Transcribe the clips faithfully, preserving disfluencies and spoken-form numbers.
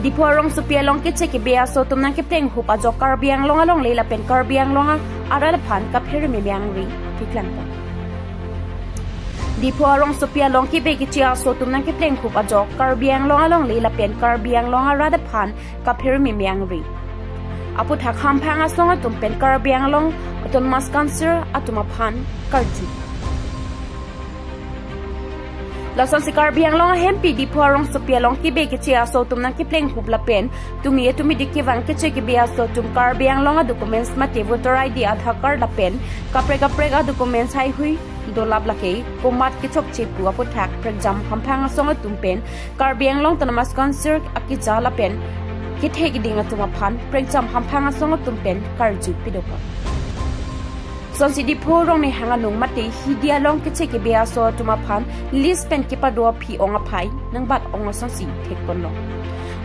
Diphu arongsopi along keche kebe aso atum nangkeplenghup ajok Karbi Anglong alongle lapen Karbi Anglong arat aphan kaphere meme angri paklang pon. Diphu arongsopi along kebe keche aso atum nangkeplenghup ajok Karbi Anglong alongle lapen Karbi Anglong arat aphan kaphere meme angri. Aphuthak hamphang asong atum pen Karbi Anglong Autonomous Council atum aphan karju. Lasonsi Karbi Anglong ahempi Diphu arongsopi along kebe keche aso atum nangkeplenghup lapen tumi etumi dik kevang keche kebe aso atum Karbi Anglong adocuments mate voter I D, Aadhaar card lapen kaprek kaprek adocuments haihui dolap lake komat kechokche pu aphuthak prekjam hamphang asong atum pen Karbi Anglong Autonomous Council akeja lapen kethe keding atum aphan prekjam hamphang asong atum pen karju pidokok. Lasonsi Diphu Rongnehang anung mate hidi along keche kebe aso atum aphan list pen kepado aphi ong aphai nangbat ong asonsi thekponlong.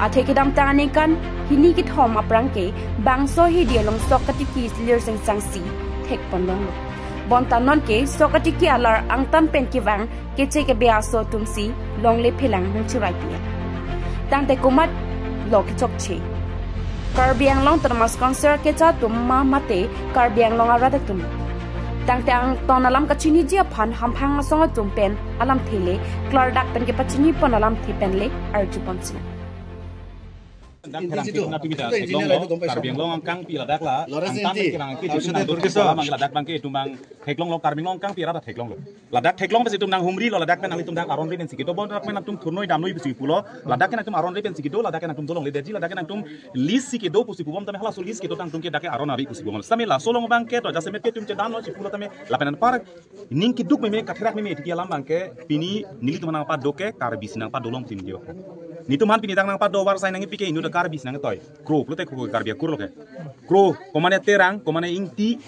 Athe kedamtang aningkan hini kethom aphrang ke bangso hidi along sok katiki lir sengsangsi thekponlonglo. Bonta nonke sok katiki alar angtan pen kevang keche kebe aso atumsi longle phelang nangchirai pi. Tangte komatlo kechokche, Karbi Anglong Autonomous Council keja atum ma mate Karbi Anglong arat atum? Tangte angtan alam kachiniji aphan hamphang asong atum pen alamthe le klardak pen kepachini pon alamthe pen le arju pon sinang. Dak pherangke na tumi ta theklonglo, Karbi Anglong angkangpi ladak la, Lawrence angtan Inti. Kevang ke, Harsh Inti, nang dot Turkey ke bola Song. Mang ladak abangke itum abang theklonglo, Karbi Anglong angkangpi arat theklonglo. Ladak theklong pensi itum nanghumrilo, ladak pen nanglitum dak aron ri pensi kedo, bonta dak pen nangtum thurnoi damnoi pusi pulo, ladak ke nangtum aron ri pensi kedo, ladak ke nangtum dolongledetji, ladak ke nangtum list si kedo pusi pubom tame halaso list kedo tangtum ke dak ke aron ari pusi pubom. Same laso along abangke to jasemet ke itum chedanlo si pulo tame lapen anpar ning keduk meme katherak meme tiki alam abangke pini nelitum nangpado ke Karbi si nangpado long tin dio. Netum aphan pini dak nangpado war sai nangpi ke inut Karbi si nangtoi. Kro pulote kro Karbi akur lo ke. Kro, komane Terang, komane Ingti,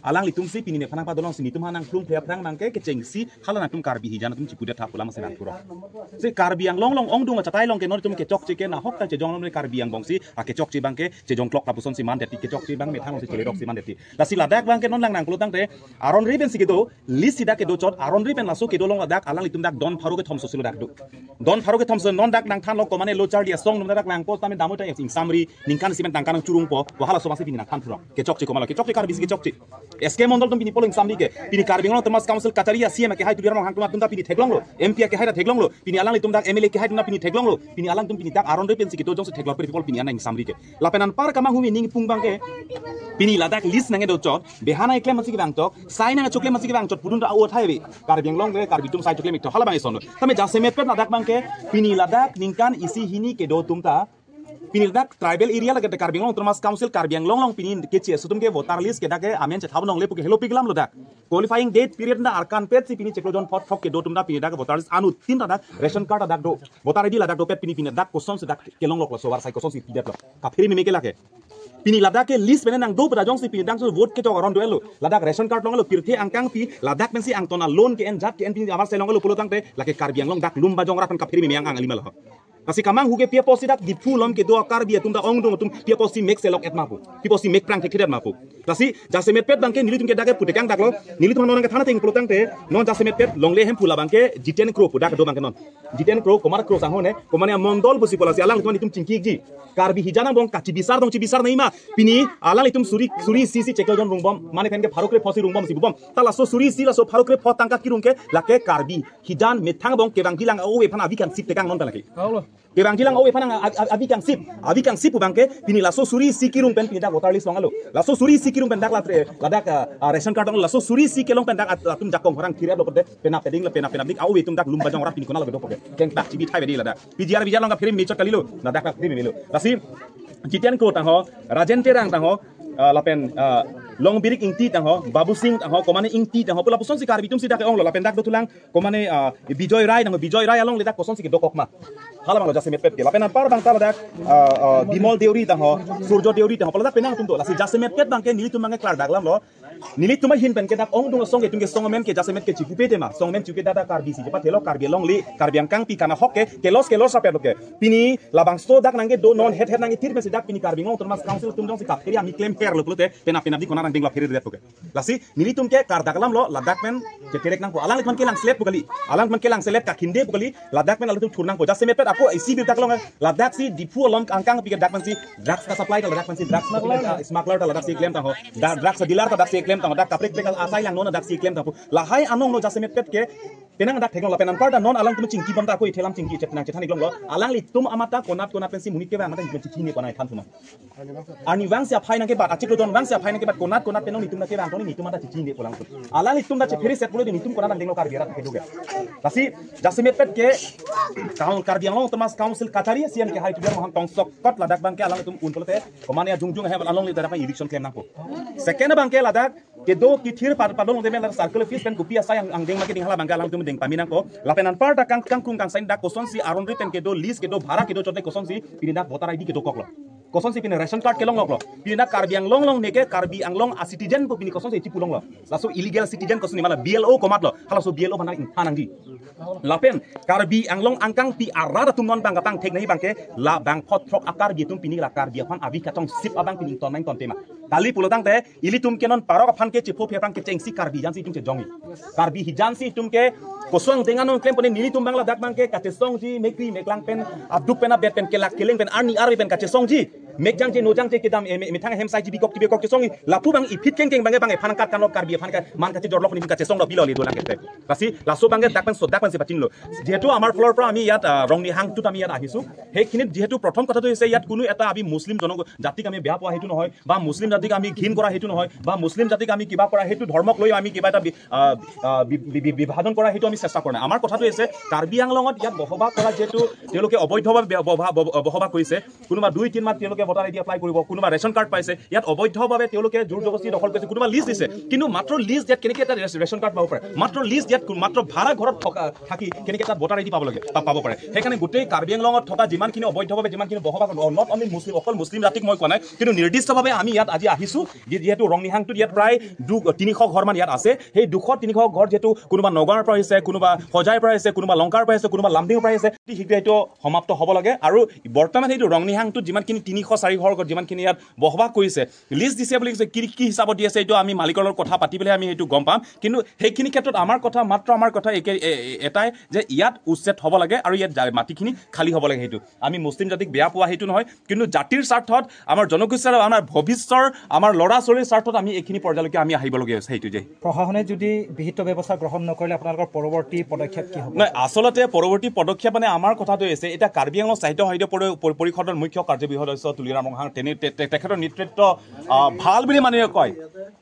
alanglitum si pini nephan nangpado longsi netum aphan nangplung phe aphrang abangke kechengsi hala nangtum Karbi hijan atum chipudet thap pulang si nangpuro. Si Karbi Anglong along ongdung achatai along ke non itum kechokche ke nahok ta chejong along Karbi Anglong si, a kechokche abangke chejong klok lapusonsi mandetji, kechokche abang methang si cheleroksi mandetji. Lasi ladak abangke non lang nangpulo tangte aron ri pensi kedo, list si dak kedo chot, aron ri pen laso kedo along ladak alanglitum dak don pharo kethom sosilo dak do. Don pharo kethom so non dak nangthanlo komane lo charli asong num dak langpo tame damu ta ingsamri ningkan isi pen tangka nangchurungpo, wa halaso abangsi pini nangthan thurong. Kechokche komatlo, kechokche Karbi si kechokche. S K Mondol atum pini pulo ingsamri ke. Pini Karbi Anglong Autonomous Council kachari a C M ke hai Tuliram Ronghang atum ta pini theklonglo. M P ke hai ta theklonglo. Pini alanglitum dak M L A ke hai atum ta pini theklonglo. Pini alangtum pini dak aron ri pensi kedo jongsi theklong pe people pini ana ingsamri ke. Lapen anpar kamanghumi ning pung abangke pini ladak list nangkedo chot, beha nangkeklem masi kevang chot, sai nangchokle masi kevang chot pudun ta awot hai be. Karbi Anglong le Karbi atum sai choklem ikto hala abang eson. Tame jasemet pet ladak abangke pini ladak ningkan isi hini kedo atum ta pini ladak tribal area lake Karbi Anglong Autonomous Council Karbi Anglong along pini keche aso atum ke voter list ke dak ke amen chethabnong le puke helopik lamlo dak. Qualifying date period na arkan petsi pini chiklo jon phot thok kedo atum ta pini dak voter list anuttin ta dak ration card ta dak do. Voter I D ladak dopet pini pini dak kosonsi dak kelongloklo, so war sai kosonsi pidetlo. Kaphere meme ke lake. Pini ladak ke list pen nangdo pada jongsi pini dak so vote kechok aron do-etlo. Ladak ration card longlo, pirthe angkangpi, ladak pensi angtan alone ke-en jat ke-en pini amar selonglo pulo tangte, lake Karbi Anglong dak lum bajong rat pen kaphere meme ang ang lima lo. Lasi kamanghumi pi apotsi dak Diphu along kedo a Karbi atum ta ongdung atum pi apotsi mek selok-et ma pu. Pi apotsi mek prang thekthedet ma pu. Lasi jasemet pet abangke nelitum ke dak ke putekang daklo, nelitum non nangkethan ateng pulo tangte, non jasemet pet longle hemphu la abangke Jiten Kro pu dak do abangke non. Jiten Kro, Kumar Kro sangho ne, komane mondol pusi pulo si alanglitum itum chingkiji. Karbi hijan angbong kachibisar dong chibisar nangji ma. Pini alanglitum suri, suri isi si chiklo jon rungbom, mane pen ke pharo krepho si rungbomsi pubom. Ta laso suri isi laso pharo krepho tangka kerung ke lake Karbi hijan methang angbong kevangjilang a-ove aphan avi kangsip tekang non ta lake. Kevangjilang a-ove aphan a-, a-, avi kangsip, avi kangsip pu abangke pini laso suri isi kerung pen pini dak voter list longlo. Laso suri isi kerung pen dak latre, ladak, ah, ah, ration card longlo. Laso suri isi kelong pen dak at-, atum jakong horang kirap lo pede, penap peding le penap penap dik a-ove atum dak lum bajong rat pini konatlo kedo puke. Keng tak chibi thai bedi ladak. P G R V G R along kaphere mechot kalilo, ladak kaphere melo. Lasi Jiten Kro tangho, Rajen Terang tangho, ah, lapen, ah, Longbirik Ingti tangho, Babu Singh tangho, komane Ingti tangho, pu lapusonsi Karbi atum si dak ke-onglo, lapen dak dothulang, komane, ah, Bijoy Rai tangho, Bijoy Rai alongle dak kosonsi kedokok ma. Hala abanglo jasemet pet ke. Lapen anpar abang ta ladak, ah, ah, Bimol Deuri tangho, Surjo Deuri tangho, pu ladak penang atum do. Lasi jasemet pet abangke nelitum abangke klardak lamlo. Nelitum ahin pen ke dak ongdung asong ke atum ke song amen ke jasemet ke chipupe tema. Song amen chipupe dak dak Karbi si chepathelo, Karbi alongle, Karbi angkangpi kanahok ke, kelos kelos rapetlo ke. Pini labangso dak nangkedo non het het nangkethir pensi dak pini Karbi Anglong Autonomous Council atum jongsi kaphere ami klemper lo pulote, penap penap dik kona nangding lo phiri ret puke. Lasi nelitum ke kardak alam lo, ladak pen cheterek nangpo. Alanglitum ke langselet pu kali. Alanglitum ke langselet kakhinde pu kali. Ladak pen alanglitum thur nangpo. Jasemet pet ako isi birta kelong, ladak si Diphu along angkang pi ke dak pensi drugs ka-supply ta ladak pensi drugs smuggler ta, smuggler ta ladak si klem tangho. Da drugs dealer ta dak si klem tangho. Dak kaprek prek asai langnon dak si klem tangho. Lahai anong no jasemet pet ke penang dak theklong lapen anparta non alangtum chingki bom ta ako ithelam chingki chet nang chethan iklong lo. Alanglitum amat ta konat konat pensi monit kevang amat ta chingki ne konai than thuma. Arnivang si aphai nangkebat, achiklo don vang si aphai nangkebat, konat konat pen nelitum nangkevang toni nelitum amat ta chingki ne polang. Alanglitum ta chephere set pulo di nelitum konat nangdenglo Karbi arat kedo ke. Lasi jasemet pet ke Kar-, Karbi Anglong Autonomous Council kachari sian ke hai tubiar mohang tongsok kot ladak abang ke alanglitum un pulote komane ajungjung hai along le ladak abang eviction klem nangpo. Second abang ke ladak kedo kethir par padong deme la circle office pen kopi asai ang angdeng make ding hala abang ke alangtum deng pami nangpo. Lapen anparta kang kangkung kangsain dak kosonsi aron ri pen kedo lease kedo bhara kedo chote kosonsi pini dak voter I D kedo koklo. Kosonsi pini ration card kelong loklo. Pini dak Karbi Anglong along neke Karbi Anglong a citizen pu pini kosonsi chipu longlo. Laso illegal citizen kosonsi mala B L O komatlo. Halaso B L O mana ingthan nangji. Lapen Karbi Anglong angkang pi arat atum non bang kapangthek nangji abang ke la bangpho throk a Karbi atum pini la Karbi aphan avi kachong sip abang pini ton nang ton tema. Kali pulo tangte ilitum ke non parok aphan ke chepho phe aphan ke chengsi Karbi hijan si itum chejongji. Karbi hijan si itum ke kosong dengan non klem pone nelitum abang ladak abang ke kachesongji mekri meklang pen aduk pen abet pen kelak keleng pen arni arve pen kachesongji. Mekjangje nojangje kedam e me-, methang hem saiji bikok tibikok chesongji. Lapu abang iphit kengkeng abang ke abang ephan kat kanok Karbi aphan ke man kachejor lok ni kachesong lo pilo le dolang ke. Lasi laso abang ke dak pen so dak pen si pachinlo. যিহেতু আমাৰ ফালৰ পৰা আমি ইয়াত আহ, ৰং নিহাংটোত আমি ইয়াত আহিছো, সেইখিনিত যিহেতু প্ৰথম কথাটো হৈছে ইয়াত কোনো এটা আমি মুছলিম জন জাতিক আমি বেয়া পোৱা সেইটো নহয় বা মুছলিম জাতিক আমি ঘিণ কৰা সেইটো নহয় বা মুছলিম জাতিক আমি কিবা কৰা সেইটো ধৰ্মক লৈ আমি কিবা এটা বি- আহ, আহ, বি- বি- বি- বিভাজন কৰা সেইটো আমি চেষ্টা কৰা নাই। আমাৰ কথাটো হৈছে কাৰ্বি আংলঙত ইয়াত বসবাস কৰা যিহেতু তেওঁলোকে অবৈধভাৱে বে- বসা- ব- বসবাস কৰিছে, কোনোবা দুই তিন মাহ তেওঁলোকে ভোটাৰ আই ডি এপ্লাই কৰিব, কোনোবা ৰেচন কাৰ্ড পাইছে, ইয়াত অবৈধভাৱে তেওঁলোকে জোৰ জবৰদস্তি দখল কৰিছে, কোনোবা লিজ দিছে, কিন্তু মাত্ৰ লিজ দিয়াত কেনেকে এটা ৰেচ- ৰেচন কাৰ্ড পাব পাৰে, মাত্ৰ লিজ দিয়াত কো- মাত্ৰ ভাড়া ঘৰত থকা থাকি কেনেকে তাত ভোটাৰ আই ডি পাব লাগে, পা- পাব পাৰে। সেইকাৰণে গোটেই কাৰ্বি আংলঙত থকা যিমানখিনি অবৈধভাৱে যিমানখিনি বসবাস, নট অনলি মুছলিম, অকল মুছলিম জাতিক মই কোৱা নাই, কিন্তু নিৰ্দিষ্টভাৱে আমি ইয়াত আজি আহিছো, যি- যিহেতু ৰং নিহাংটোত ইয়াত প্ৰায় দু- তিনিশ ঘৰমান ইয়াত আছে। সেই দুশ তিনিশ ঘৰ যিহেতু কোনোবা নগাঁৱৰ পৰা আহিছে, কোনোবা হোজাইৰ পৰা আহিছে, কোনোবা লংকাৰ পৰা আহিছে, কোনোবা লামডিঙৰ পৰা আহিছে, অতি শীঘ্ৰে এইটো সমাপ্ত হ'ব লাগে। আৰু বৰ্তমান সেইটো ৰং নিহাংটোত যিমানখিনি তিনিশ চাৰি ঘৰ যিমানখিনি ইয়াত বসবাস কৰিছে, লিজ দিছে বুলি কৈছে, কি কি হিচাপত দি আছে, এইটো আমি মালিকৰ লগত কথা পাতি পেলাই আমি সেইটো গম পাম। কিন্তু সেইখিনি ক্ষেত্ৰত আমাৰ কথা, মাত্ৰ আমাৰ কথা একে এ- এ- এটাই যে ইয়াত উচ্ছেদ হ'ব লাগে আৰু ইয়াত জা- মাটিখিনি খালী হ'ব লাগে। সেইটো আমি মুছলিম জাতিক বেয়া পোৱা সেইটো নহয়, কিন্তু জাতিৰ স্বাৰ্থত, আমাৰ জনগোষ্ঠীৰ, আমাৰ ভৱিষ্যতৰ, আমাৰ ল'ৰা ছোৱালীৰ স্বাৰ্থত আমি এইখিনি পৰ্যায়লৈকে আমি আহিবলগীয়া হৈছে। সেইটো যে প্ৰশাসনে যদি বিহিত ব্যৱস্থা গ্ৰহণ নকৰিলে আপোনালোকৰ পৰৱৰ্তী পদক্ষেপ কি হ'ব? নাই, আচলতে পৰৱৰ্তী পদক্ষেপ মানে আমাৰ কথাটো হৈছে, এতিয়া কাৰ্বি আংলং সাহিত্য সদস্য পৰি- পৰি- পৰিষদৰ মুখ্য কাৰ্যবাহী সদস্য তুলিৰাম ৰংহাং তেনে তে- তে- তেখেতৰ নেতৃত্ব আহ, ভাল বুলি মানুহে কয়,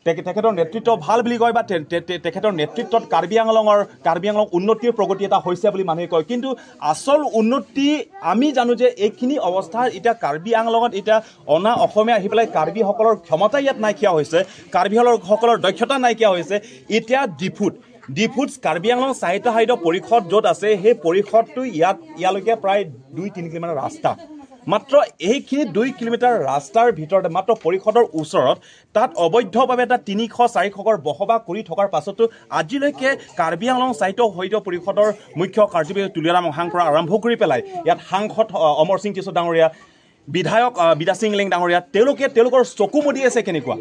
তে- তেখেতৰ নেতৃত্ব ভাল বুলি কয় বা তে- তে- তে- তেখেতৰ নেতৃত্বত কাৰ্বি আংলঙৰ, কাৰ্বি আংলং উন্নতিৰ প্ৰগতি এটা হৈছে বুলি মানুহে কয়। কিন্তু আচল উন্নতি আমি জানো যে এইখিনি অৱস্থা এতিয়া কাৰ্বি আংলঙত এতিয়া অনা অসমীয়া আহি পেলাই কাৰ্বিসকলৰ ক্ষমতা ইয়াত নাইকিয়া হৈছে, কাৰ্বিসকলৰ দক্ষতা নাইকিয়া হৈছে। এতিয়া ডিফুত, ডিফুত কাৰ্বি আংলং সাহিত্য সদস্য পৰিষদ য'ত আছে, সেই পৰিষদটো ইয়াত ইয়ালৈকে প্ৰায় দুই তিনি কিলোমিটাৰ ৰাস্তা। মাত্ৰ এইখিনি দুই কিলোমিটাৰ ৰাস্তাৰ ভিতৰতে, মাত্ৰ পৰিষদৰ ওচৰত তাত অবৈধভাৱে এটা তিনিশ চাৰিশ ঘৰ বসবাস কৰি থকাৰ পাছতো আজিলৈকে কাৰ্বি আংলং সাহিত্য সদস্য পৰিষদৰ মুখ্য কাৰ্যবাহী তুলিৰাম ৰংহাং পৰা আৰম্ভ কৰি পেলাই ইয়াত সাংসদ, অ, অমৰ সিং টিছো ডাঙৰীয়া, বিধায়ক, আহ, বিদ্যা সিং ইংলেং ডাঙৰীয়া, তেওঁলোকে তেওঁলোকৰ চকু মুদি আছে কেনেকুৱা?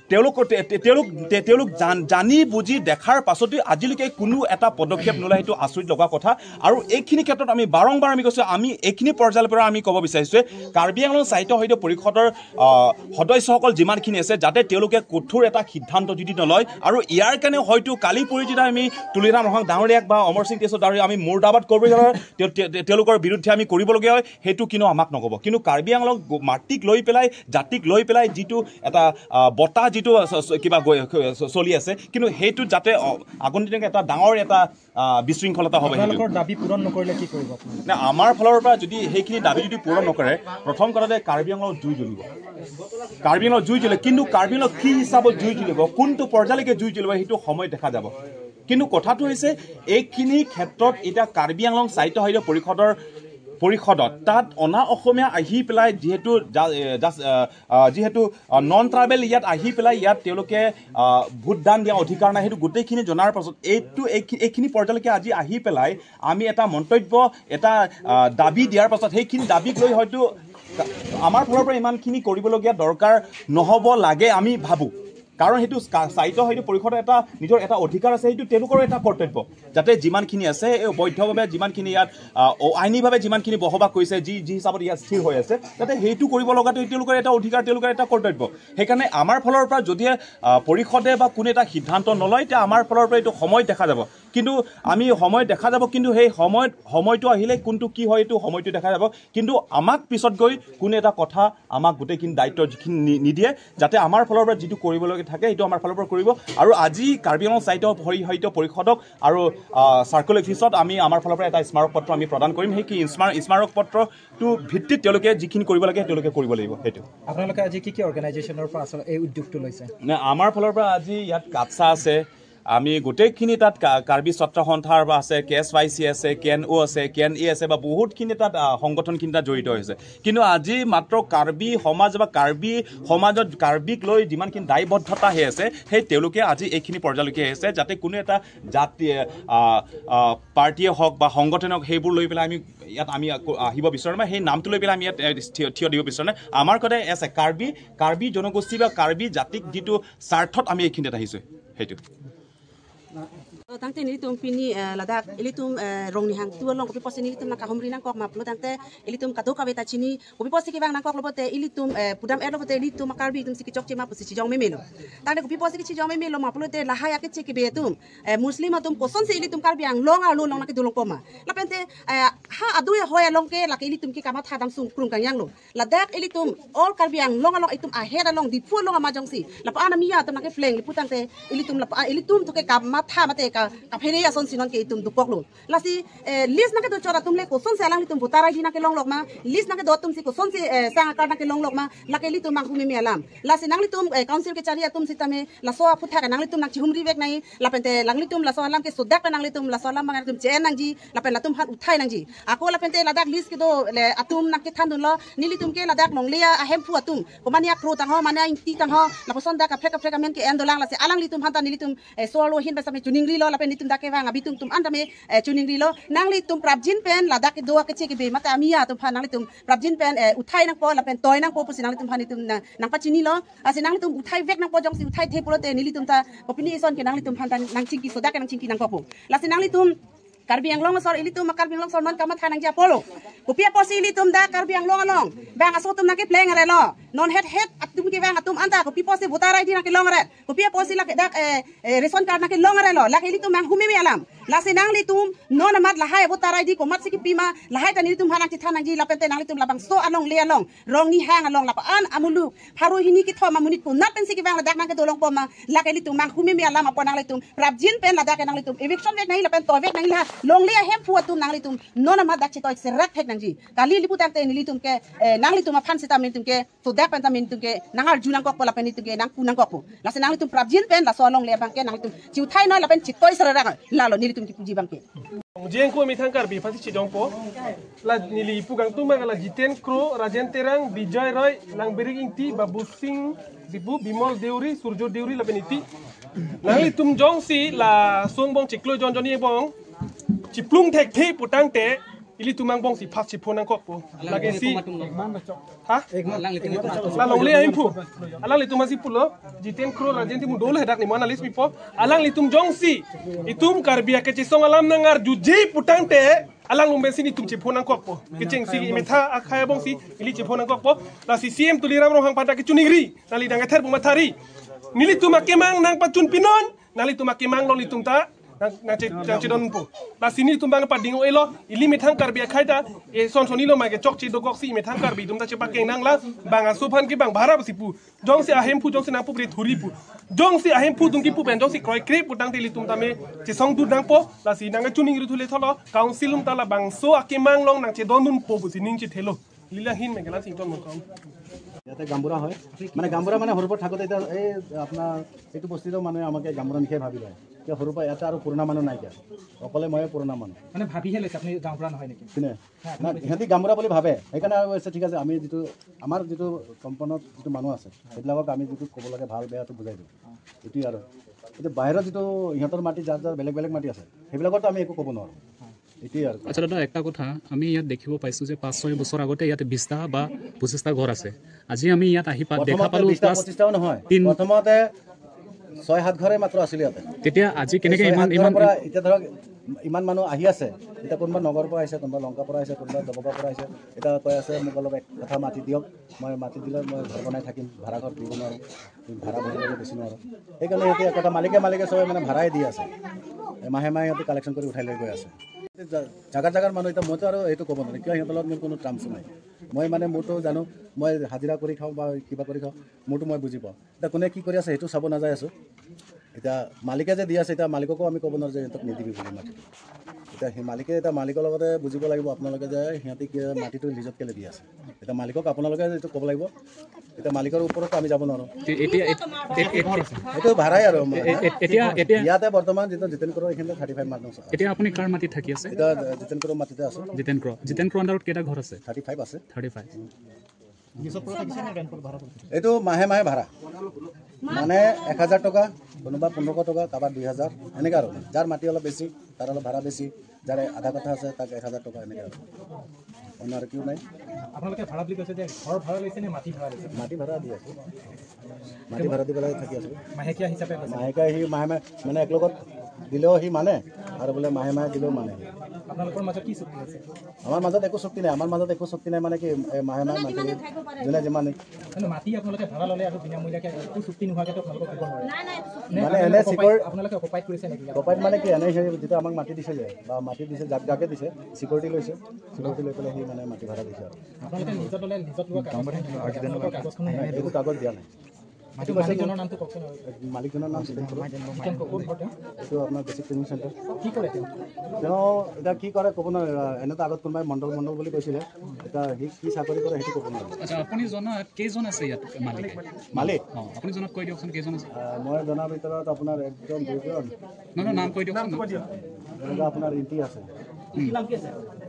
তেওঁলোকৰ তে- তে- তেওঁলোক তে- তেওঁলোক জান- জানি বুজি দেখাৰ পাছতো আজিলৈকে কোনো এটা পদক্ষেপ নোলায়, সেইটো আচৰিত লগা কথা। আৰু এইখিনি ক্ষেত্ৰত আমি বাৰম্বাৰ আমি কৈছো, আমি এইখিনি পৰ্যায়ৰ পৰা আমি ক'ব বিচাৰিছো যে কাৰ্বি আংলং সাহিত্য সদস্য পৰিষদৰ, আহ, সদস্যসকল যিমানখিনি আছে, যাতে তেওঁলোকে কঠোৰ এটা সিদ্ধান্ত যদি নলয় আৰু ইয়াৰ কাৰণে হয়তো কালি পৰহি যদি আমি তুলিৰাম ৰংহাং ডাঙৰীয়াক বা অমৰ সিং টিছো ডাঙৰীয়া আমি মুৰ্দাবাদ কৰিব, তেওঁ- তেওঁ- তেওঁলোকৰ বিৰুদ্ধে আমি কৰিবলগীয়া হয়, সেইটো কিন্তু আমাক নক'ব। কিন্তু কাৰ্বি আংলং গ- মাটিক লৈ পেলাই, জাতিক লৈ পেলাই যিটো এটা, আহ, বতাহ যিটো চ- চ- কিবা গৈ- চ- চলি আছে, কিন্তু সেইটো যাতে, অ, আগন্তুক দিনত এটা ডাঙৰ এটা, আহ, বিশৃংখলতা হ'ব সেইটো। আপোনালোকৰ দাবী পূৰণ নকৰিলে কি কৰিব আপোনালোকে? নাই, আমাৰ ফালৰ পৰা যদি সেইখিনি দাবী যদি পূৰণ নকৰে, প্ৰথম কথাতে কাৰ্বি আংলঙত জুই জ্বলিব। কাৰ্বি আংলঙত জুই জ্বলে, কিন্তু কাৰ্বি আংলঙত কি হিচাপত জুই জ্বলিব, কোনটো পৰ্যায়লৈকে জুই জ্বলিব, সেইটো সময় দেখা যাব। কিন্তু কথাটো হৈছে, এইখিনি ক্ষেত্ৰত এতিয়া কাৰ্বি আংলং সাহিত্য সদস্য পৰিষদৰ পৰিষদত তাত অনা অসমীয়া আহি পেলাই যিহেতু জা- এ, জাষ্ট, আ, আ, যিহেতু, আ, নন ট্ৰাইবেল ইয়াত আহি পেলাই ইয়াত তেওঁলোকে, আ, ভোটদান দিয়া অধিকাৰ নাই, সেইটো গোটেইখিনি জনাৰ পাছত এইটো এইখি- এইখিনি পৰ্যায়লৈকে আজি আহি পেলাই আমি এটা মন্তব্য, এটা, আ, দাবী দিয়াৰ পাছত সেইখিনি দাবীক লৈ হয়তো আমাৰ ফালৰ পৰা ইমানখিনি কৰিবলগীয়া দৰকাৰ নহ'ব লাগে আমি ভাবোঁ। কাৰণ সেইটো কা- স্থায়িত্ব হয়তো পৰিষদৰ এটা নিজৰ এটা অধিকাৰ আছে, সেইটো তেওঁলোকৰো এটা কৰ্তব্য, যাতে যিমানখিনি আছে এই অবৈধভাৱে যিমানখিনি ইয়াত আহ, অ- আইনীভাৱে যিমানখিনি বসবাস কৰিছে, যি যি হিচাপত ইয়াত স্থিৰ হৈ আছে, যাতে সেইটো কৰিব লগাটো তেওঁলোকৰ এটা অধিকাৰ, তেওঁলোকৰ এটা কৰ্তব্য। সেইকাৰণে আমাৰ ফালৰ পৰা যদিহে আহ, পৰিষদে বা কোনো এটা সিদ্ধান্ত নলয়, তেতিয়া আমাৰ ফালৰ পৰা এইটো সময় দেখা যাব। কিন্তু আমি সময় দেখা যাব, কিন্তু সেই সময়ত সময়টো আহিলে কোনটো কি হয় এইটো সময়টো দেখা যাব। কিন্তু আমাক পিছত গৈ কোনো এটা কথা আমাক গোটেইখিনি দায়িত্ব যিখিনি নি- নিদিয়ে, যাতে আমাৰ ফালৰ পৰা যিটো কৰিবলগীয়া থাকে সেইটো আমাৰ ফালৰ পৰা কৰিব। আৰু আজি কাৰ্বি আংলং স্থায়িত্ব পৰি- সাহিত্য পৰিষদক আৰু চাৰ্কল অফিচত আমি আমাৰ ফালৰ পৰা এটা স্মাৰক পত্ৰ আমি প্ৰদান কৰিম। সেই কি স্মাৰ- স্মাৰক পত্ৰটো ভিত্তিত তেওঁলোকে যিখিনি কৰিব লাগে তেওঁলোকে কৰিব লাগিব। সেইটো আপোনালোকে আজি কি কি অৰ্গেনাইজেশ্যনৰ পৰা আচলতে এই উদ্যোগটো লৈছে? নে, আমাৰ ফালৰ পৰা আজি ইয়াত কাটচা আছে, আমি গোটেইখিনি তাত কা- কাৰ্বি ছাত্ৰ সন্থাৰ পৰা আছে, কে এছ ৱাই চি আছে, কে এন অ' আছে, কে এন এ আছে, বা বহুতখিনি তাত আহ, সংগঠনখিনি তাত জড়িত হৈছে। কিন্তু আজি মাত্ৰ কাৰ্বি সমাজ বা কাৰ্বি সমাজত কাৰ্বিক লৈ যিমানখিনি দায়বদ্ধতা হৈ আছে, সেই তেওঁলোকে আজি এইখিনি পৰ্যায়লৈকে আহিছে, যাতে কোনো এটা জাতি আহ, আহ, পাৰ্টিয়ে হওক বা সংগঠনে হওক, সেইবোৰ লৈ পেলাই আমি ইয়াত আমি আকৌ আহিব বিচৰা নাই। সেই নামটো লৈ পেলাই আমি ইয়াত এ, থিয় থিয় দিব বিচৰা নাই। আমাৰ কথা আছে কাৰ্বি কাৰ্বি জনগোষ্ঠী বা কাৰ্বি জাতিক যিটো স্বাৰ্থত আমি এইখিনিত আহিছোঁ, সেইটো। Tangte nelitum pini eh, ladak ilitum eh, Rongnihang tu along kopi apotsi nelitum nangkahumri nangkok ma pulo tangte ilitum kadokave ta chini kopi apotsi kevang nangkoklo pulote ilitum eh, pudam-etlo pulote ilitum a-Karbi atumsi kechokche ma pusi chijong memelo. Tangte kopi apotsi kechijong memelo ma pulote lahai akeche kebe atum eh, Muslim atum kosonsi ilitum Karbi Anglong arlo along nangkedolongpo ma. Lapente eh, ha adu ahoi along ke lake ilitum ke kamatha damsung krung kangyanglo. Ladak ilitum all Karbi Anglong along itum aher along Diphu along ama jongsi lapu-an ami ya atum nangkepleng lapu tangte ilitum lapu-an ilitum to ke kamatha mate ka kaphere asonsi non ke itum dokoklo. Lasi eh, list nangkedo chot atum le kosonsi alanglitum voter I D nangkelonglok ma, list nangkedo atumsi kosonsi eh, sang akar nangkelonglok ma, lake ilitum manghu meme alam. Lasi nanglitum eh, council kechari atum sitame laso aphuthak nanglitum nangchihumri vek nai, lapente nanglitum laso alam ke sodak nanglitum laso alam bang nangtum chen nangji, lapen latum aphan uthai nangji. Ako lapente ladak list kedo le atum nangkethandunlo, nelitum ke ladak longle ahemphu atum. Komane a-Kro tangho, mane a-Ingti tangho, lapuson dak kaprek kaprek amen ke-en dolang lasi alanglitum aphan ta nelitum eh, so arlo ahin pen sitame choningrilo, lapen nelitum dak kevang abitung atum an tame eh, choningrilo. Nanglitum prapjin pen ladak kedo akeche kebe mate ami ya atum aphan nanglitum prapjin pen eh, uthai nangpo lapen toi nangpo pusi nanglitum aphan itum na- nangpachinilo. Lasi nanglitum uthai vek nangpo jongsi uthai the pulote nelitum ta kopine ison ke nanglitum aphan ta nangchingki sodak ke nangchingki nangkokpo. Lasi nanglitum Karbi Anglong asor ilitum Karbi Anglong asor non kamatha nangji apotlo. Kopi apotsi ilitum dak Karbi Anglong along bang aso atum nangkepleng arelo. Non het het atum kevang atum anta kopi apotsi voter I D nangkelongret. Kopi apotsi lake dak eh, eh, ration card nangkelong arelo. Lake ilitum manghu meme alam. Lasi nanglitum non amat lahai voter I D komatsi kepi ma lahai ta nelitum aphan nangchethan nangji lapente nanglitum labangso alongle along Rongnihang along lapu-an amuluk pharo hini kethom amonit konat pensi kevang ladak nangkedolongpo ma, lake ilitum manghu meme alam apot nanglitum prapjin pen ladak ke nanglitum eviction vek nai lapen toi vek nai la longle ahemphu atum nanglitum non amat dak chetoi serak thek nangji. Kali lapu tangte nelitum ke eh, nanglitum aphan sitame nelitum ke sodak pen tame nelitum ke nangarju nangkokpo lapen nelitum ke nangpu nangkokpo. Lasi nanglitum prapjin pen laso alongle abang ke nanglitum chiuthai noi lapen chitoi serak lalo nelitum kipuji abang ke. Jengko methang Karbi aphansi chijongpo. La neli ipu kangtung abang la Jiten Kro, Rajen Terang, Bijoy Roy, Langbirik Ingti, Babu Singh Diphu, Bimol Deuri, Surjo Deuri lapen iti. Nanglitum jongsi laso angbong chiklo jon jonni angbong chiplung thekthe putangte ilitum angbongsi first chipho nangkokpo. Lake si. Ha? Alanglitum la longle ahemphu. Alanglitum aphansi pulo. Jiten Kro, Rajen Terang dolo hadak ni mo analyst pipo. Alanglitum jongsi itum Karbi akechesong alam nangarjuji putangte alanglitum pensi nelitum chipho nangkokpo. Kechengsi imetha akhai angbongsi ili chipho nangkokpo. Lasi C M Tuliram Ronghang aphan ta kechoningri. Nangli dang ether buma thari. Nelitum akemang nangpachun pinon. Nanglitum akemang along nelitum ta nang nangche nangchedonpo. Lasi nelitum abang pading-o-elo, ili methang Karbi akhai ta eson son ilo ma kechokche dokoksi methang Karbi atum ta chepakeng nanglang, bang aso aphan ke bang bhara pusi pu. Jongsi ahemphu jongsi nangpupre thuri pu. Jongsi ahemphu atum kipu pen jongsi kroikre putangte ilitum tame chesongdun nangpo. Lasi nangkachoningri thule tholo, council atum ta labangso akemang along nangchedondunpo pusi ning chethelo. Lila hin Megelan Sington Mokam. ইয়াতে গাঁওবুঢ়া হয়, মানে গাঁওবুঢ়া মানে সৰুৰ পৰা থাকোঁতে এতিয়া এই আপোনাৰ এইটো বস্তিতো মানুহে আমাকে গাঁওবুঢ়া নিশাই ভাবি লয়। কিয় সৰুৰ পৰা ইয়াতে আৰু পুৰণা মানুহ নাই কিয়? অকলে ময়ে পুৰণা মানুহ। মানে ভাবিহে লৈছে আপুনি গাঁওবুঢ়া নহয় নেকি? কোনে? হা, না, আপুনি সিহঁতি গাঁওবুঢ়া বুলি ভাবে, সেইকাৰণে আৰু কৈছে ঠিক আছে আমি যিটো আমাৰ যিটো কম্পনত যিটো মানুহ আছে সেইবিলাকক আমি যিটো ক'ব লাগে ভাল বেয়াটো বুজাই দিওঁ, এইটোৱে আৰু। এতিয়া বাহিৰত যিটো সিহঁতৰ মাটি যাৰ যাৰ বেলেগ বেলেগ মাটি আছে সেইবিলাকতো আমি একো ক'ব নোৱাৰোঁ। এতিয়া আৰু আচ্ছা দাদা, একটা কথা, আমি ইয়াত দেখিব পাইছো যে পাঁচ ছয় বছৰ আগতে ইয়াত বিশটা বা পঁচিশটা ঘৰ আছে। আজি আমি ইয়াত আহি পা-, দেখা প্ৰথমতে পালো বিশটা plus পঁচিশটাও নহয়, তিন প্ৰথমতে ছয় সাত ঘৰে মাত্ৰ আছিল ইয়াতে। তেতিয়া আজি কেনেকে ছয় ইমান, সাত ঘৰৰ ইমান পৰা এতিয়া ধৰক ইমান মানুহ আহি আছে। এতিয়া কোনোবা নগৰৰ পৰা আহিছে, কোনোবা লংকাৰ পৰা আহিছে, কোনোবা দবকাৰ পৰা আহিছে। এতিয়া কৈ আছে, "মোক অলপ এক কঠা মাটি দিয়ক, মই মাটি দিলে মই ঘৰ বনাই থাকিম, ভাড়া ঘৰ দিব নোৱাৰোঁ, ভাড়া ভৰিব বেছি নোৱাৰোঁ।" সেইকাৰণে সিহঁতে এক কঠা মালিকে মালিকে চবে মানে ভাড়াই দি আছে। মাহে মাহে সিহঁতে কালেকশ্যন কৰি উঠাই লৈ গৈ আছে। জা-, জাগাৰ জাগাৰ মানুহ এতিয়া মইতো আৰু এইটো ক'ব নোৱাৰিম, কিয় সিহঁতৰ লগত মোৰ কোনো টাৰ্মছ নাই। মই মানে মোৰতো জানো, মই হাজিৰা কৰি খাওঁ বা কিবা কৰি খাওঁ, মোৰতো মই বুজি পাওঁ। এতিয়া কোনে কি কৰি আছে সেইটো চাব নাযায় আছো। এতিয়া মালিকে যে দি আছে, এতিয়া মালিককো আমি ক'ব নোৱাৰোঁ যে সিহঁতক নিদিবি বুলি মাটিটো। এতিয়া সেই মালিকে, এতিয়া মালিকৰ লগতে বুজিব লাগিব আপোনালোকে যে সিহঁতে কি মাটিটো লিজত কেলে দি আছে। এতিয়া মালিকক আপোনালোকে এইটো ক'ব লাগিব। এতিয়া মালিকৰ ওপৰতো আমি যাব নোৱাৰোঁ। এ-, এতিয়া, এ-, এ-, এ-, এইটো ভাড়াই আৰু আমাৰ। এ-, এ-, এতিয়া, এতিয়া ইয়াতে বৰ্তমান যিটো জিতেন কৰৰ এইখিনিতে থাৰ্টি ফাইভ মানুহ আছে। এতিয়া আপুনি কাৰ মাটিত থাকি আছে? এতিয়া জিতেন কৰৰ মাটিতে আছোঁ। জিতেন কৰৰ, জিতেন কৰৰ আণ্ডাৰত কেইটা ঘৰ আছে? থাৰ্টি ফাইভ আছে। Thirty five. লিজত পুৰা থাকিছে নে ৰেণ্টত ভাড়া কৰিছে? এইটো মাহে মাহে ভাড়া, মানে এক হাজাৰ টকা, কোনোবা পোন্ধৰশ টকা, কাৰোবাৰ দুই হাজাৰ, এনেকৈ আৰু। যাৰ মাটি অলপ বেছি, তাৰ অলপ ভাড়া বেছি, যাৰ আধা কঠা আছে, তাক এক হাজাৰ টকা, এনেকৈ আৰু। অন্য আৰু কিয় নাই। আপোনালোকে ভাড়া বুলি কৈছে যে ঘৰ ভাড়া লৈছে নে মাটি ভাড়া লৈছে? মাটি ভাড়া দি আছোঁ, মাটি ভাড়া দি পেলাই থাকি আছোঁ। মাহেকীয়া হিচাপে কৈছে? মাহেকীয়া সি মাহে মাহে, মানে এক লগত দিলেও সি মানে, আৰু বোলে মাহে মাহে দিলেও মানে। আপোনালোকৰ মাজত কি চুক্তি আছে? আমাৰ মাজত একো চুক্তি নাই। আমাৰ মাজত একো চুক্তি নাই মানে কি, এ, মাহে মাহে মান্থলি যোনে যিমান। মানে মাটি আপোনালোকে ভাড়া ল'লে আৰু বিনামূলীয়াকে একো চুক্তি নোহোৱাকেতো আপোনালোকক দিব নোৱাৰে। নে মানে আপোনালোকে এনে কপাই-, চিকিউৰ আপোনালোকে কপাইত কৰিছে নেকি? কপাইত মানে কি, এনে সেই যিটো আমাক মাটি দিছে যে, বা মাটি দিছে, যাক যাকে দিছে, চিকিউৰিটি লৈছে, চিকিউৰিটি লৈ পেলাই সি মানে মাটি ভাড়া দিছে আৰু। আপোনালোকে লিজত ল'লে, লিজত লোৱা কাগজখন, আপোনালোকৰ কাগজখন নাই। একো কাগজ দিয়া নাই। মাটি মালিকজনৰ নামটো কওকচোন আৰু। মালিকজনৰ নাম জিতেন কৰৰ। জিতেন কৰৰ, ক'ত ঘৰ তেওঁ? এইটো আপোনাৰ বেচিক ট্ৰেইনিং চেণ্টাৰ। কি কৰে তেওঁ? তেওঁ এতিয়া কি কৰে ক'ব নোৱাৰে। এনেতো আগত কোনোবাই মণ্ডল মণ্ডল বুলি কৈছিলে। এতিয়া সি কি চাকৰি কৰে সেইটো ক'ব নোৱাৰে। আচ্ছা, আপুনি জনাত কেইজন আছে ইয়াত মালিক? মালিক? অ, আপুনি জনাত কৈ দিয়কচোন, কেইজন আছে? আহ, মই জনাৰ ভিতৰত আপোনাৰ একজন, দুজন। নহয়, নহয়, নাম কৈ দিয়কচোন। যেনেকুৱা আপোনাৰ ইণ্টি আছে।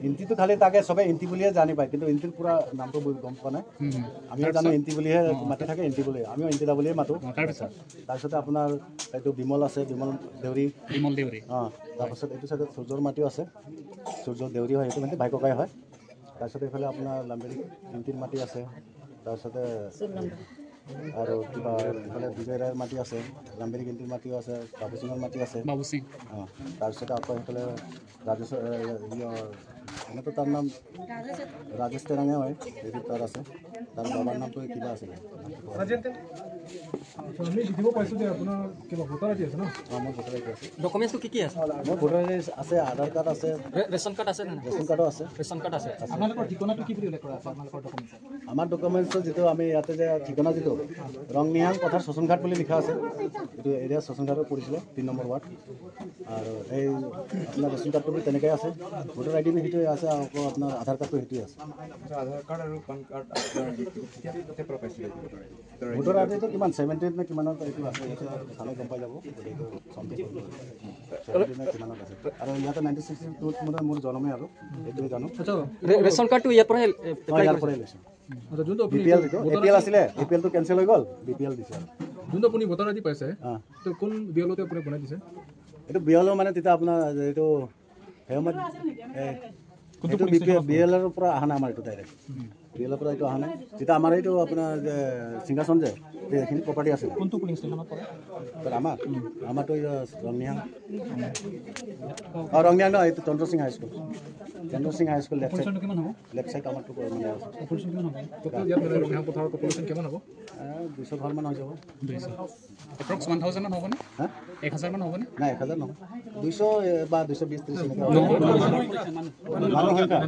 ইণ্টিটো খালি তাকে চবে ইণ্টি বুলিয়ে জানি পায়, কিন্তু ইণ্টিৰ পুৰা নামটো বু-, গম পোৱা নাই। হুম, হুম। আমিও জানো তাৰপিছত? ইণ্টি বুলিহে অ, অ। মাতি থাকে, ইণ্টি বুলি। আমিও ইণ্টি দা বুলিয়ে মাতো। অ, তাৰপিছত? তাৰপিছতে আপোনাৰ এইটো বিমল আছে, বিমল দেউৰী। বিমল দেউৰী। অ, তাৰপিছত এইটো চাইডত সূৰ্যৰ মাটিও আছে। সূৰ্য দেউৰী হয়, এইটো মানে ভাই ককাই হয়। তাৰপিছতে এইফালে আপোনাৰ লাম্বেৰী ইণ্টিৰ মাটি আছে। তাৰপিছতে আৰু কিবা এইফালে বিজয় ৰায়ৰ মাটি আছে, লাম্বেৰী ইণ্টিৰ মাটিও আছে, বাবু সিঙৰ মাটি আছে। বাবু সিং। অ, তাৰপিছতে আকৌ সেইফালে ৰাজেশ, এ, ইয়, এনেতো তাৰ নাম ৰাজেশ তেৰাঙে হয়, এইটো তাৰ আছে। তাৰ বাবাৰ নামটো কিবা আছিলে। আমি দেখিব পাইছোঁ যে আপোনাৰ কিবা ভোটাৰ আই ডি আছে ন? অ, মোৰ ভোটাৰ আই ডি আছে। ডকুমেণ্টছটো কি কি আছে? মোৰ ভোটাৰ আই ডি আছে, আধাৰ কাৰ্ড আছে। ৰে-, ৰেচন কাৰ্ড আছে নে নাই? ৰেচন কাৰ্ডো আছে। ৰেচন কাৰ্ড আছে। আপোনালোকৰ ঠিকনাটো কি বুলি উল্লেখ কৰা আছে আপোনালোকৰ ডকুমেণ্টছত? আমাৰ ডকুমেণ্টছত যিটো আমি ইয়াতে যে ঠিকনা যিটো ৰংনিহাং পথাৰ শোষণঘাট বুলি লিখা আছে, এইটো এৰিয়া শোষণঘাটত পৰিছিলে, তিনি নম্বৰ ৱাৰ্ড। আৰু এই আপোনাৰ ৰেচন কাৰ্ডটো তেনেকৈ আছে, ভোটাৰ আই ডি সেইটোৱে আছে, আকৌ আপোনাৰ আধাৰ কাৰ্ডটো সেইটোৱে আছে। আচ্ছা, আধাৰ কাৰ্ড আৰু পান কাৰ্ড আপোনাৰ কেতিয়া, কেতিয়াৰ পৰা পাইছিলে voter I D? Voter I ditto কিমান, ছেভেণ্টি এইট নে কিমানত এইটো আছে, এইটো চালে গম পাই যাব। গতিকে এইটো চাওঁতে ছেভেণ্টি নে কিমানত আছে। আৰু ইয়াতে নাইনটিন ছিক্সটি টুত মানে মোৰ জন্মে আৰু এইটোৱে জানো। আচ্ছা, ৰে-, ৰেচন কাৰ্ডটো ইয়াৰ পৰাই, এ, অ, এপ্লাই ইয়াৰ কৰিছে? পৰাই লৈছোঁ। আচ্ছা, যোনটো আপুনি বি পি এল যিটো, voter A P L I D আছিলে, বি পি এলটো কেঞ্চেল হৈ গ'ল, বি পি এল দিছে আৰু। যোনটো আপুনি ভোটাৰ আই ডি পাইছে, অ। তো কোন বি এল অ'তে আপুনি বনাই দিছে? এইটো বি এল অ' মানে তেতিয়া আপোনাৰ এইটো সেই সময়ত, এ, কোনটো এইটো পুলিং বি পি এল, ষ্টেচনত? বি এল অ'ৰ পৰা অহা নাই আমাৰ এইটো ডাইৰেক্ট। হুম। বি এল অ'ৰ পৰা এইটো অহা নাই। তেতিয়া আমাৰ এইটো আপোনাৰ যে সিংহাসন যে, যে এইখিনি প্ৰপাৰ্টি আছে। কোনটো পুলিং ষ্টেচনত পৰে? তো আমাৰ, আমাৰতো এইয়া ৰংনিহাং। অ, ৰংনিহাং নহয়, এইটো Chandra Singh high school. Chandra Singh high school left side. পপুলেশ্যনটো কিমান হ'ব? লেফ্ট চাইড আমাৰতো মানে আছে। পপুলেশ্যন কিমান হ'ব? টোটেল ইয়াত মানে ৰঙিয়া পথাৰৰ পপুলেশ্যন কিমান হ'ব? আহ, দুইশ ঘৰমান হৈ যাব। দুইশ। এপ্ৰক্স ওৱান থাউজেণ্ডমান হ'বনে? হা? এক হাজাৰমান হ'বনে? নাই, এক হাজাৰ নহয়। দুইশ, এ, বা দুইশ বিশ, ত্ৰিশ এনেকুৱা হ'ব। নহয়। মানুহ সংখ্যা?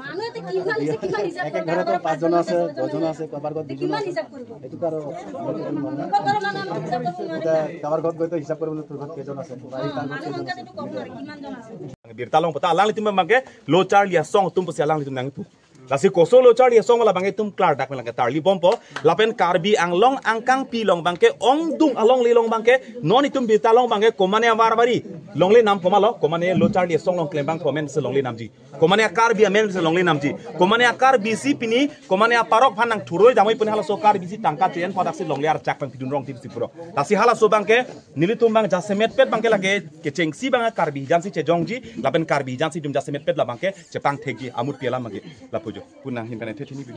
মানুহ এতিয়া কিমান হৈছে, কিমান হিচাপ এক এক ঘৰতো পাঁচজন আছে, দহজন আছে, কাৰোবাৰ ঘৰত দুজন আছে। কিমান হিচাপ কৰিব? এইটো আৰু লোকৰ ঘৰৰ মানুহ আমি হিচাপ কৰিব নোৱাৰিম। এতিয়া কাৰোবাৰ ঘৰত গৈ তো হিচাপ কৰিবলৈ তোৰ ঘৰত কেইজন আছে? বা এই তাৰ ঘৰত মানুহ কেইজন সংখ্যাটো আছে? এইটো ক'ব নোৱাৰি, কিমানজন আছে? Birta along puta alanglitum abangke lo charli asong atum pusi alanglitum nangpu. Lasi koso lo charli asong labangke itum klardak pen lake tarli bompo. Lapen Karbi Anglong angkangpi along abangke, ongdung alongle along abangke, non itum birta along abangke, komane avar vari longle nam komatlo, komane lo charli asong along klembang komatsi longle namji. Komane a-Karbi amen si longle namji. Komane a-Karbi si pini, komane aparok aphan nangthuroi damnoi puni halaso Karbi si tangka che-en padak si longle archak pen pidun rong tim si puro. Lasi halaso abangke, nelitum abang jasemetpet abangke lake, kechengsi abang a-Karbi hijan si chejongji, lapen Karbi hijan si itum jasemetpet labangke, chepangthekji, amut pi alam abangke, lapu jo. Punang hin pen ethe chini bi.